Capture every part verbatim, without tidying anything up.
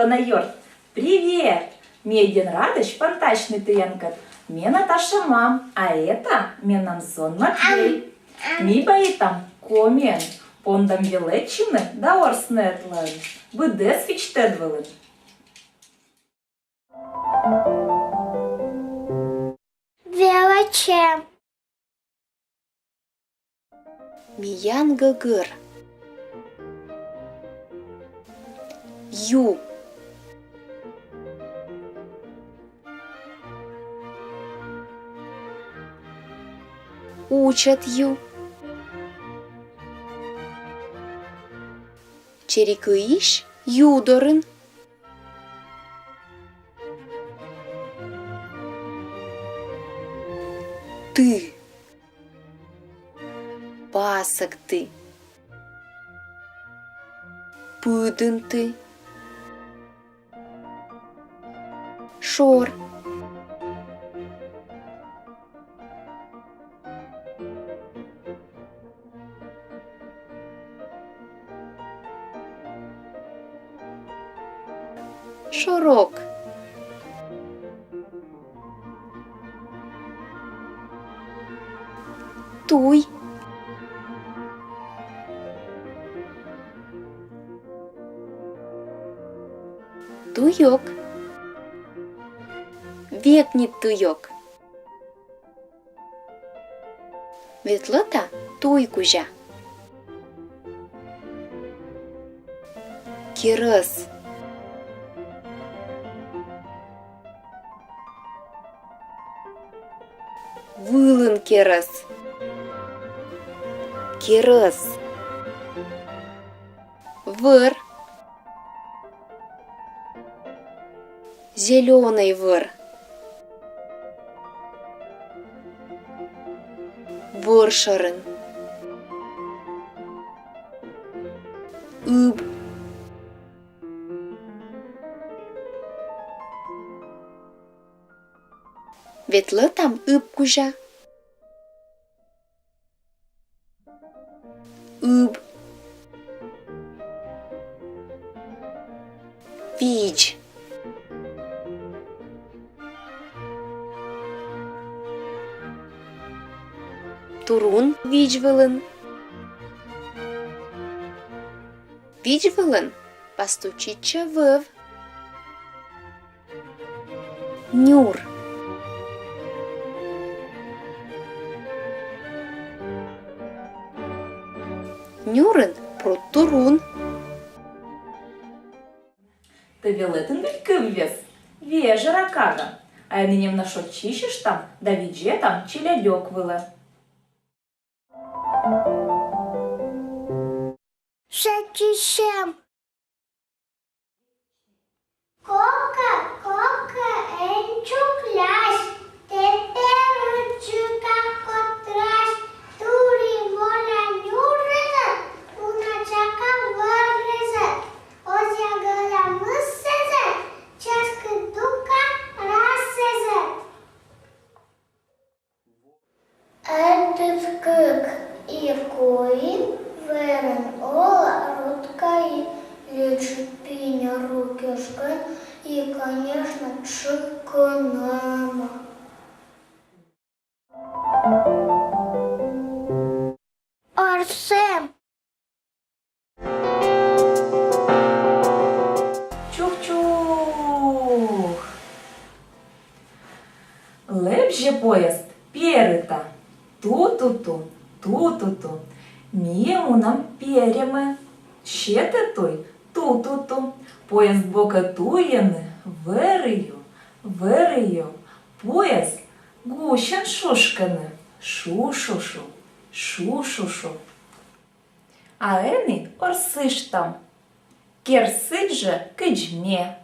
Ёна ёрт, привет! Ми Эдинрадысь пантасьны тіянкӧд. Ме Наташа мам, а это менам зон Матвей. Ми баитам комиӧн, пондам велӧдчыны да ворсны ӧтлаын. Быдӧс видзӧдӧй вылын. Велӧдчам. Миян гӧгӧр. Ю. Учӧт ю. Чери кыйысь ю дорын. Ты. Пасӧгті. Пыдынті. Шор. Шорок. Туй. Туйӧк. Векнит туйӧк. Ветлӧта туй кузя. Керӧс. Вылын керӧс. Керӧс. Вӧр. Зелёнӧй вӧр. Вӧр шӧрын. Ыб. Ветлӧтам ыб кузя. Ыб. Видз. Турун видз вылын. Видз вылын пастучича вӧв. Нюр. Нюрын пруд турун. Тэ велӧдін выль кывъяс? Вежӧра кага. А ӧні нем на шоччысьыштам да видзӧдам челядьӧк вылӧ. Шоччысям. Кока, кока, эн чуклясь, тэ пӧрыдджыка котрась, тури моля нюрӧзӧ, уна чака вӧрӧзӧ, озьы гӧля мыссӧзӧ, чӧскыд дука расӧзӧ. Ӧтиз, кык и куим, вермӧ ола, рут кайи, лэчыт пиня рукешкӧд и, конечно, тшык кӧ нема. Орсӧм. Чух-чух! Лэбзьӧ поезд, перита. Ту-ту-ту, ту-ту-ту. Ми мунам перемӧ. Сетӧ туй, ту-ту-ту. Поезд бокӧ туйӧны, вӧрі ю, вӧрі ю. Поезд гусьӧн шушкӧны, шу-шу-шу, шу-шу-шу. А ӧні орсыштам. Кер сідз жӧ, кыдз ме.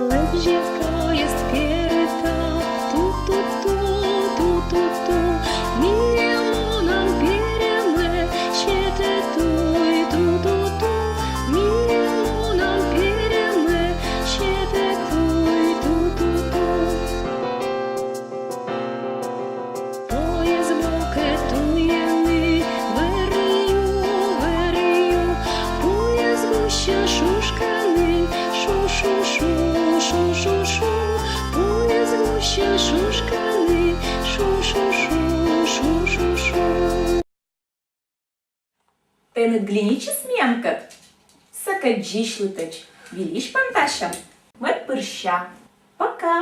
Лэбзьӧ поезд, перита, ту-ту-ту, ту-ту-ту. Миянлы мунам перемӧ, сетӧ туй, ту-ту-ту. Миянлы мунам перемӧ, сетӧ туй, ту-ту-ту. Ӧд глиничыс миянкӧд сыкӧд дзисьлытӧдз. Вильысь пантасям. Мӧд пырся. Пока.